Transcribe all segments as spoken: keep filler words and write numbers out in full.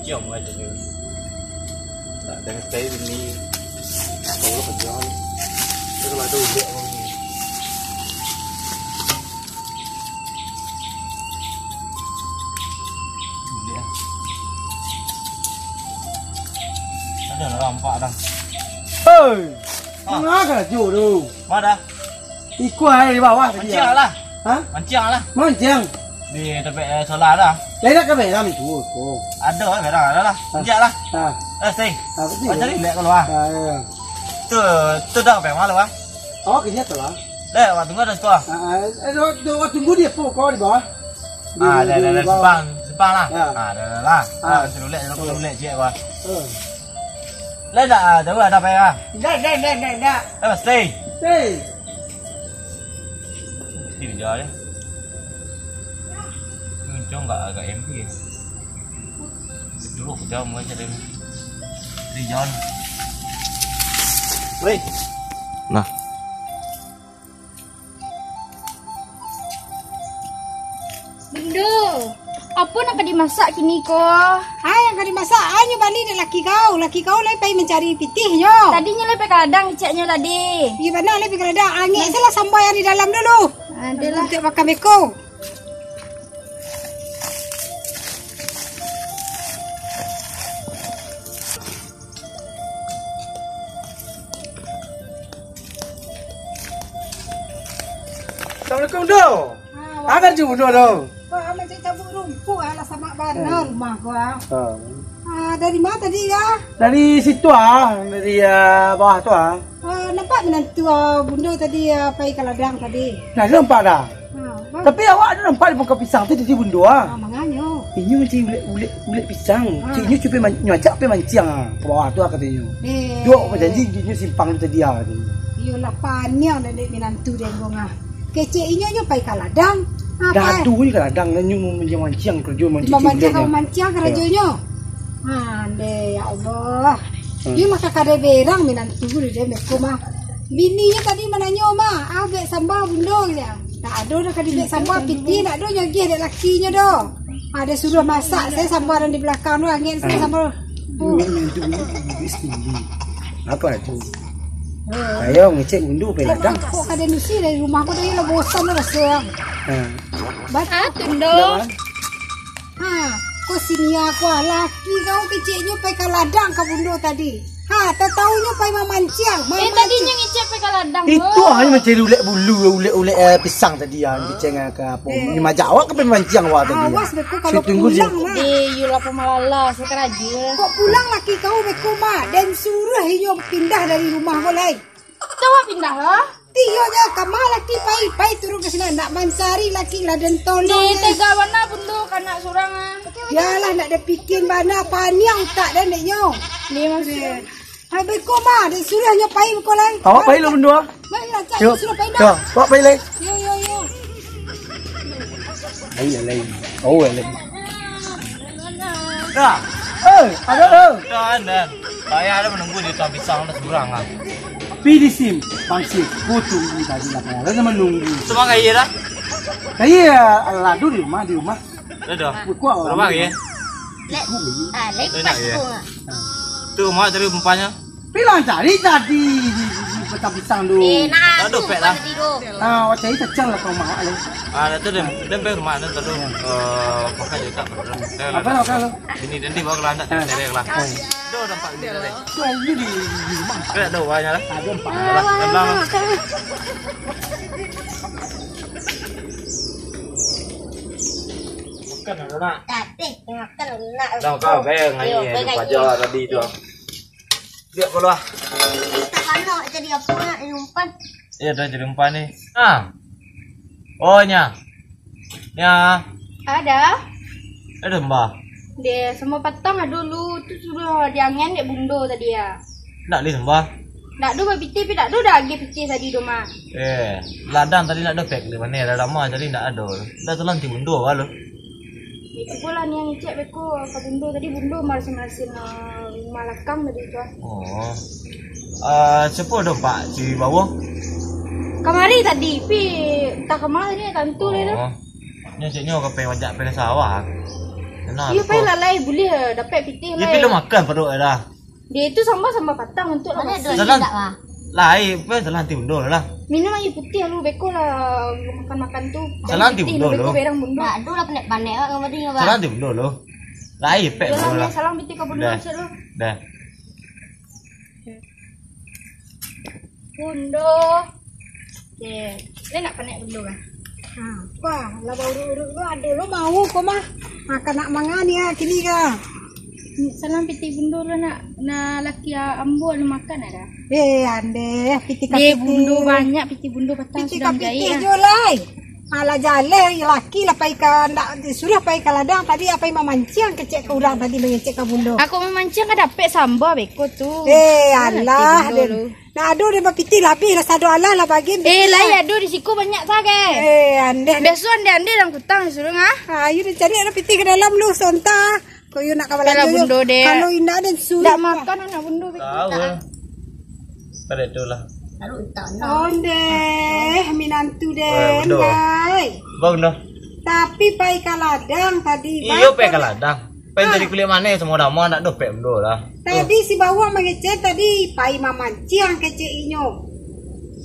Yo, mulai tadi. Tak ada stay ini. Kalau kerja. Itu kalau ada udah orang ni. Udah. Ada lah nampak dah. Hei. Ah. Mana kerja tu? Mana? Iko ai di bawah tadi. Mancing lah. Ha? Mancing lah. Mancing. Di tempat, eh, solar lah. Lain nak ka beram itu, tu. Ada lah, beram ada lah. Ha. Mancing lah. Ha. Eh, stay. Ha, betul. Macam ni, lihat keluar. Ha, ya, ya. Tu, tu dah sampai malam, ah. Awak kerja tu lah. Dek, awak tunggu dah situ, ah. Ha, eh, eh, awak, awak tunggu dia, kau di bawah. Di, ah, dah, di dah, dah, bawah. Simpang, simpang lah. Ya. Ah, dah, dah, lah. Ah. Ah, suruh lihat, suruh lihat, cik, wah. Eh. Lah, dah, ah, jauh dah, dah, dah. Dah, dah, dah, dah, dah. Dah, stay. Stay. Mesti dia je. Untung tak agak M P. Dulu aku jauh macam dia. Dia jalan. Weh. Nah. Bundo, apo nan ka dimasak kini ko? Ah, nan ka dimasak, ah, nyo bali dek laki kau. Laki kau lai pai mancari pitih nyo. Tadi nyo lai pai ka ladang, cek nyo tadi. Iyo bana lai pai ka ladang. Angek se lah samba nan di dalam dulu. Adolah. Untuak makan beko. Assalamualaikum, Do. Ah, wah. Apo karajo Bundo, Do? Wah, mancari cabuik rumpuik, ah, lah samak bana rumah ko, ah. Ah. Ah, dari ma tadi, ah? Dari situ, ah, dari, ah, bawah tu, ah. Ah, nampak minantu, ah, Bundo tadi, ah, pai ka ladang tadi. Nah, nampak dah. Ah, bah. Tapi awak ado nampak di pokok pisang tu tadi Bundo, ah. Ah, manganyo? Inyo mancari ulek, ulek, ulek pisang. Ah. Cik inyo cubo man-, nyo ajak pai mancing, ah, ka bawah tu, ah, katonyo. Eh. Duo bajanji di inyo simpang tu tadi, ah, katonyo. Iyolah, paniang dek minantu den ko, ah. Kecek inyo nyo pai ka ladang. Ah, dah pai. Ado nyo ka ladang, nyo mancing-mancing karajo, mancing-mancing karajonyo. Iyo. Ha, ndeh, ya Allah. Hmm. Iyo mah ka kadai berang minantu dek den beko mah. Bininyo tadi mananyo mah, "Ah, bek samba Bundo," kecek. Tak ado doh ka dibek samba, pitih tak ado nyo agiah dek lakinyo doh. Ado suruah masak, se samba nan di balakang tu, angek se samba. Apo tu? Ayo ngecek Bundo pai ladang. Kok ka den usir dari rumah ko tadi, lah bosan lah raso. Ha. Batua. Ha, tu ndo. Ha, ko sini aku, ah, laki kau keceknyo pai ka ladang ka Bundo tadi. Ha, tataunyo pai mamancing, mamancing. Eh, tadi nyo ngecek pai ka ladang. Itu hanyo mancari ulek bulu, ulek-ulek, eh, pisang tadi, ah, ngecek ka apo. Eh. Nyo majak awak ka pai mancing awak tadi. Awas beko kalau pulang, ah. Eh, iyo lah pamalala, sakarajo. Kok pulang laki kau beko mah, den suruah inyo pindah dari rumah ko lai. Coba pindah lah. Tiyo nyo, kama laki pai, pai turun ka sinan, nak mancari laki lah den tolong. Ni tega bana Bundo ka anak surang, ah. Bialah, nak den pikia bana, paniang utak den dek nyo. Ni maksud. Hai, beko mah, den suruah nyo pai beko lai. Awak pai lah Bundo, ah. Baiklah, cak, yo. Suruah pai dah. Yo, awak pai lai. Yo, yo, yo. Lai, lai. Oh, lai. Dah. Eh, ado tu. Dah, dah. Payah dah manunggu di tukang pisang dah surang lah. Pi di sim, bangsit. Kutu ni tadi lah, payah dah manunggu. Semua kaya dah? Kaya, alah, tu di rumah, di rumah. Dah, dah. Kuat orang. Berapa kaya? Lek, ah, lek. Enak pas ya? Aku. Tu, mak cari umpannya. Bilang cari tadi di, di, di batang pisang tu. Eh, nah, tak ada tu, pek lah. Tadi tu. Ah, awak cari cacang lah kau mak, leh. Ah, dah tu, dia, dia pergi rumah, dia tu. Ya. Eh, pakai je tak. Apa lah, apa lah? Ini, nanti bawa ke landak, ah, cari lah. Ah. Tu nampak dia tadi. Tu, ini di, di rumah. Ada, ada uangnya lah. Ada empat. Alah, alah. Makan lah, nak. Tapi, makan lah, nak. Dah, kau bayar dengan. Ayo, ni, bayar lupa dengan je ni. Tadi tu. Lihat pula. Tak panak jadi apa nak, jadi umpan. Ya, dah jadi umpan ni. Ah. Oh, nya. Nya. Ada? Ada, Mbah. Deh, semua patang ada dulu. Tu sudah diangen dek Bundo tadi ya. Nak lih, Mbah. Nak do bapitih, tapi nak do dah agih pitih tadi tu, mah. Eh, ladang tadi nak do pek di mana? Dah lama tadi nak ada. Dah telan ti Bundo, halo. Ya, cubolah ni yang ngecek beko ka Bundo tadi, Bundo marasin-marasin, ah, rumah lakang tadi tu, ah. Oh. Ah, siapa dah, Pak, si Bawang? Kamari tadi, pi entah kemana tadi, tantu dia tu. Oh. Nyo cek nyo ka pai wajak pai ka sawah. Nah, iyo, pai lah, lai, buliah dapek pitih, lai. Tapi lu makan paruik dah. Dia itu sambal-sambal patang untuk lah. Mana basi. Salah. Indak lah. Lai, pai salah nanti bundo lah. Minum aia putiah lu, beko lah makan-makan tu. Salah nanti bundo lu. Beko berang bundo. Nak, tu lah panek-panek, Abang, ngamadi, Abang. Salah nanti bundo lu. Lai, pek bundo lah. Salam pitih ka bundo, cek lu. Dah. Bundo. Oke. Lai nak panek bundo kan? Ha, apa? Lah bauruk-uruk tu ado lo mau ko mah. Makan nak mangan ya kini ka. Salam pitih bundo lo nak, nak laki ambo nak makan ada. Eh, andeh, pitih ka pitih. Bundo banyak, pitih bundo patang sudah manjahit. Pitih ka pitih jo lai. Alah jaleh, laki lah pai ka, ndak disuruah pai ka ladang, tadi apai mamanciang kecek ka urang tadi, mangecek ka bundo. Aku mamanciang ka dapek sambal beko tu. Eh, alah, den. Nak ado den bapitih labih lah, sado alah lah bagian. Eh, lai ado di siko banyak sagai. Eh, andeh. Biaso andeh-andeh dalam kutang disuruah, ah. Ayo den cari lah pitih ka dalam lu, sonta. Kok iyo nak ka balanjo yo? Bundo, dek. Kalau indak den suruah. Ndak makan anak bundo. Tahu lah. Pada tu lah. Ondeh, minantu den, bai. Bang, dah. Tapi pai ka ladang tadi, iyo, pai ka ladang. Pai tadi kulik maneh samo dama, ndak dapek bundo lah. Tadi si Bawang mangecek tadi pai mamanciang kecek inyo.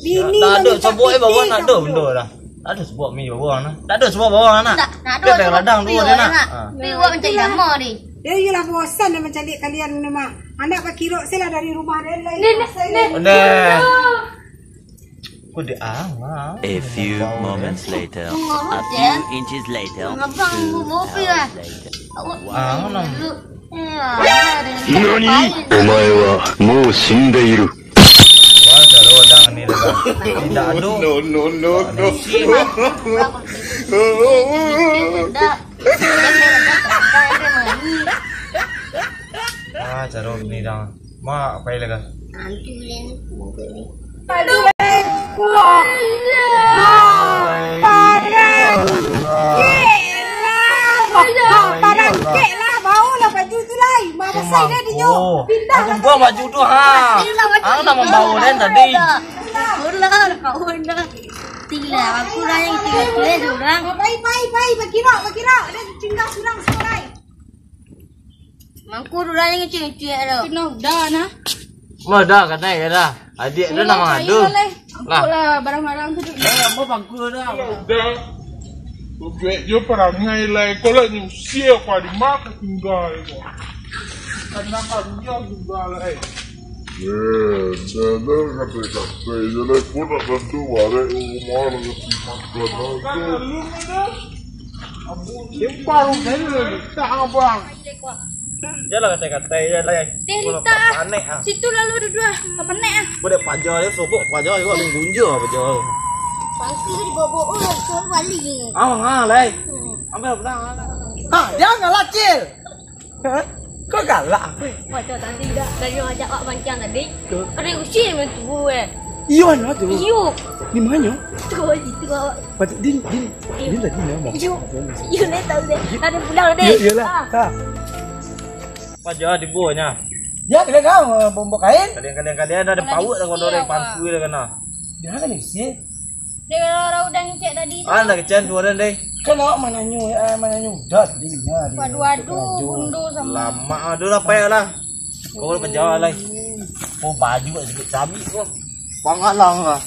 Bini ndak ado mangecek sabuik pitih Bawang, ndak ado samo bundo lah. Ado sabuik mi Bawang nah. Ndak ado sabuik Bawang nah. Ndak, ndak ado. Pai ka ladang tu, iyo, nak. Ha. Pai awak mancari dama ni. Yo, iyolah bosan den mancari kalian ni mah. Anak bakirok se lah dari rumah den lai. Ondeh. Kok dia ah. A few moments later. A few inches later. Abang, two hours later. Wow. Nani? Omae wa mou shindeiru. Wah, caro dang ni dah. Indak ado. No, no, no, no. Ah, caro ni dah. Mak, pai lah kah? Aduh, parang kek lah. Parang kek lah. Bau lah baju tu lai. Mak, basai dah dinyo. Pindah lah. Aku buang baju tu, ha. Pindah baju tu. Ang nak mambawa den tadi. Ulah, kawan dah. Tilah, aku lah yang tilah-tilah surang. Pai, pai, pai, bakirok, bakirok. Dia tinggal surang sekolah. Mangko tu lah yang ngecek-ngecek tu. Kena udah nah. Mah dah, katai ka dah. Adiak tu nak mangadu. Lah. Lah barang-barang tu dulu. Eh, ambo pangku dah. Udah. Bebek jo parangai lai. Kau lah nyusia kau di mana tinggal kau. Karena kami yang tinggal lai. Eh, dah lah katai-katai je lai. Kau nak bantu barek rumah nak kasi makan aja. Simpang, tak abang. Janlah katai-katai je lah. Teh Rita, panek ah. Situ lalu duduk ah. Panek ah. Budak paja je, sobok paja juga, main gunja paja. Pasti dibawa-bawa, oh, suruh balik je. Ah, ah, lai. Ambil pulang. Ha, janganlah, Cil. Ha? Kau galak apa? Macam tadi dah, dari yang ajak awak mancang tadi. Ada usia yang tubuh eh. Iyo, anu tu. Iyo. Di mana? Tu, itu awak. Patut din, din, din tadi nama. Iyo. Iyo, dia tahu deh. Ada pulang deh. Iyo, iyolah. Ah. Ha. Apa aja di buahnya? Dia kena kau bombo kain. Kadang-kadang kadang ada paut dah kalau ada pantu dia kena. Dia kan isi. Dia kalau orang udah ngecek tadi tu. Ah, nak kecek tu orang deh. Kan awak mananyo, eh, mananyo udah tadi. Waduh, waduh, bundo sama. Lama ah, dah lah payah lah. Kau udah kerja lah. Oh, baju kat sikit cabi tu. Pangalang lah.